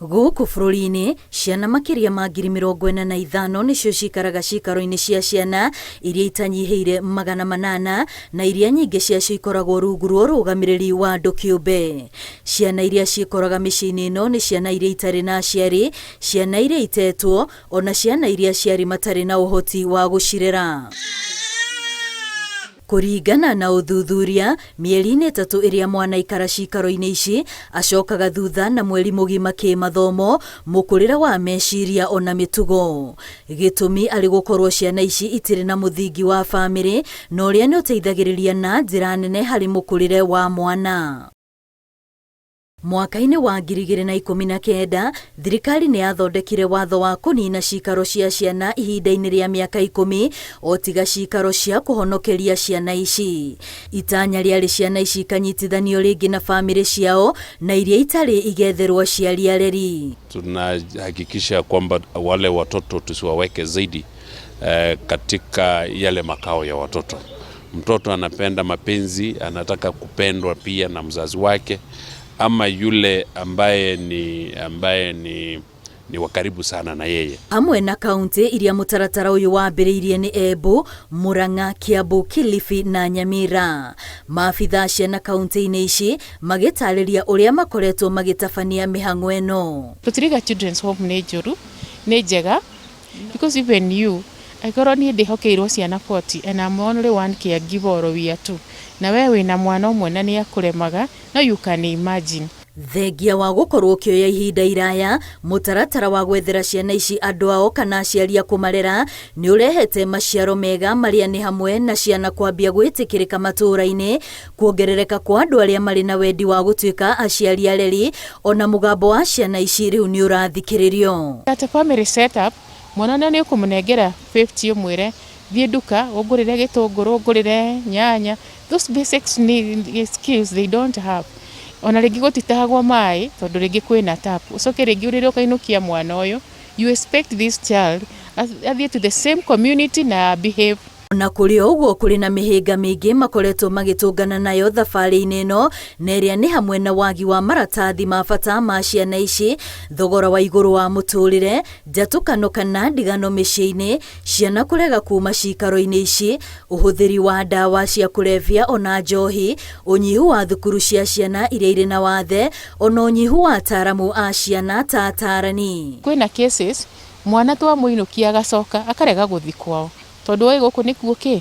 Gũkũ bũrũri-inĩ, ciana makĩria ma 45,000 nĩcio cikaraga ciikaro-inĩ cia ciana iria itanyihĩire 800 na iria nyingĩ ciacio ikoragwo rungu rwa ũrũgamĩrĩri wa andũ kĩũmbe. Ciana iria ciĩkoraga mĩciĩ-inĩ ĩno nĩ ciana iria itarĩ na aciari, ciana iria itetwo, ona ciana iria aciari matarĩ na ũhoti wa gũcirera. Kũringana na ũthuthuria, mĩeri-inĩ 3 ĩrĩa mwana aikara ciikaro-inĩ ici, acokaga thutha na mweri mũgima kĩmathomo, mũkũrĩre wa meciria ona mĩtugo. Gĩtũmi arĩ gũkorwo ciana ici itirĩ na mũthingi wa bamĩrĩ na ũrĩa nĩ ũteithagĩrĩria na njĩra nene harĩ mũkũrĩre wa mwana. Mwaka-inĩ wa 2019, thirikari nĩ yathondekire watho wa kũniina ciikaro cia ciana ihinda-inĩ rĩa mĩaka 10, o tiga ciikaro cia kũhonokeria ciana ici. Itanya rĩarĩ ciana ici ikanyitithanio rĩngĩ na bamĩrĩ ciao na iria itarĩ igetherwo aciari areri. Tunahakikisha kwamba wale watoto tusiwaweke zaidi katika yale makao ya watoto. Mtoto anapenda mapenzi, anataka kupendwa pia na mzazi wake ama yule ambaye ni wa karibu sana na yeye. Hamwe na kaunti iria mũtaratara ũyũ wambĩrĩirie nĩ Embu, Murang'a, Kiambu, Kilifi na Nyamira. Maabitha a ciana kaunti-inĩ ici magĩtarĩria ũrĩa makoretwo magĩtabania mĩhang'o ĩno. Tũtiriga children's home nĩ njũru, nĩ njega, because even you, angĩkorwo niĩ ndĩhokeirwo ciana 40 and I'm only one caregiver or we are two, na we wĩna mwana ũmwe na nĩ akũremaga, no you can imagine. Thengia wa gũkorwo ũkĩoya ihinda iraya, mũtaratara wa gwethera ciana ici andũ ao kana aciari a kũmarera nĩ ũrehete maciaro mega marĩa nĩ hamwe na ciana kwambia gwĩtĩkĩrĩka matũũra-inĩ, kuongerereka kwa andũ arĩa marĩ na wendi wa gũtuĩka aciari areri, ona mũgambo wa ciana ici rĩu nĩ ũrathikĩrĩrio. At a family setup, mwana nĩ ũkũmũnengera 50, ũmwĩre thiĩ nduka ũngũrĩre gĩtũngũrũ, ũngũrĩre nyanya, those basics need, skills they don't have. Ona rĩngĩ gũtitahagwo maĩ tondũ rĩngĩ kwĩna tap, ũcoke rĩngĩ ũrĩrĩ ũkainũkia mwana ũyũ, you expect this child athiĩ to the same community na behave. Ona kũrĩ o ũguo, kũrĩ na mĩhĩnga mĩingĩ makoretwo magĩtũngana nayo thabarĩ-inĩ ĩno, na ĩrĩa nĩ hamwe na wagi wa maratathi ma bata ma ciana ici, thogora wa igũrũ wa mũtũrĩre, njatũkano kana ndigano mĩciĩ-inĩ, ciana kũrega kuma ciikaro-inĩ ici, ũhũthĩri wa ndawa cia kũrebia ona njohi, ũnyihu wa thukuru cia ciana iria irĩ na wathe, ona ũnyihu wa ataaramu a ciana ta atarani. Kwĩna cases mwana twamũinũkia agacoka akarega gũthiĩ kwao tondũ oi gũkũ nĩkuo kĩ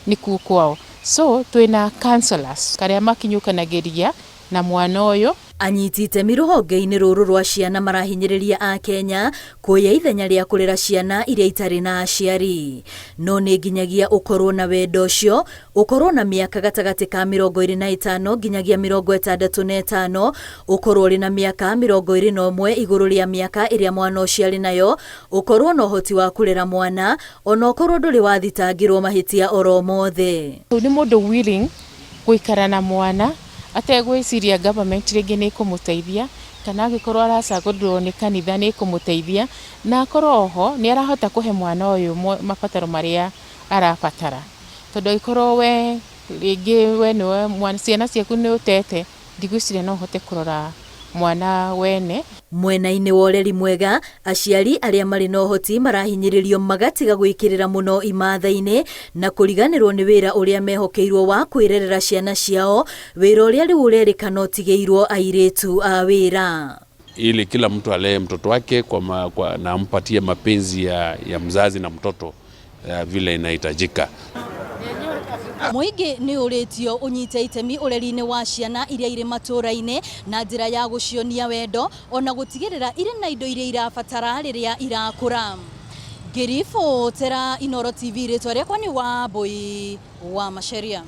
nĩkuo kwao, so twĩna counselors karĩa makinyũkanagĩria na mwana ũyũ. Anyiti itemi rũhonge-inĩ rũrũ rwa ciana marahinyĩrĩria Akenya kuoya ithenya rĩa kũrera ciana iria itarĩ na aciari, no nĩ nginyagia ũkorwo na wendo ũcio, ũkorwo na mĩaka gatagatĩ ka 25 nginyagia 65, ũkorwo ũrĩ na mĩaka 21 igũrũ rĩa mĩaka ĩrĩa mwana ũcio arĩ nayo, ũkorwo na ũhoti wa kũrera mwana, ona ũkorwo ndũrĩ wathitangĩrwo mahĩtia oro mothe. Nĩ mũndũ willing gũikara na mwana ategwĩciria government rĩngĩ nĩ ĩkũmũteithia, kana angĩkorwo aracagũrirwo nĩ kanitha nĩ ĩkũmũteithia, na akorwo oho nĩ arahota kũhe mwana ũyũ mabataro marĩa arabatara, tondũ angĩkorwo we rĩngĩ we nĩwe mwana, ciana ciaku nĩ ũtete, ndigwĩciria no ũhote kũrora mwana wene. Mwena-inĩ wa ũreri mwega, aciari arĩa marĩ na ũhoti marahinyĩrĩrio magatiga gwĩkĩrĩra mũno imatha-inĩ na kũriganĩrwo nĩ wĩra ũrĩa mehokeirwo wa kwĩrerera ciana ciao, wĩra ũrĩa rĩu ũrerĩkana ũtigĩirwo airĩtu a wĩra. Ili kila mtu alee mtoto wake na ampatie mapenzi ya mzazi na mtoto vile inahitajika. Mũingĩ nĩ ũrĩtio ũnyite itemi ũreri-inĩ wa ciana iria irĩ matũũra-inĩ na njĩra ya gũcionia wendo ona gũtigĩrĩra irĩ na indo iria irabatara rĩrĩa irakũra. Ngĩribotera Inooro TV, rĩtwa rĩakwa nĩ Wambui wa Macharia.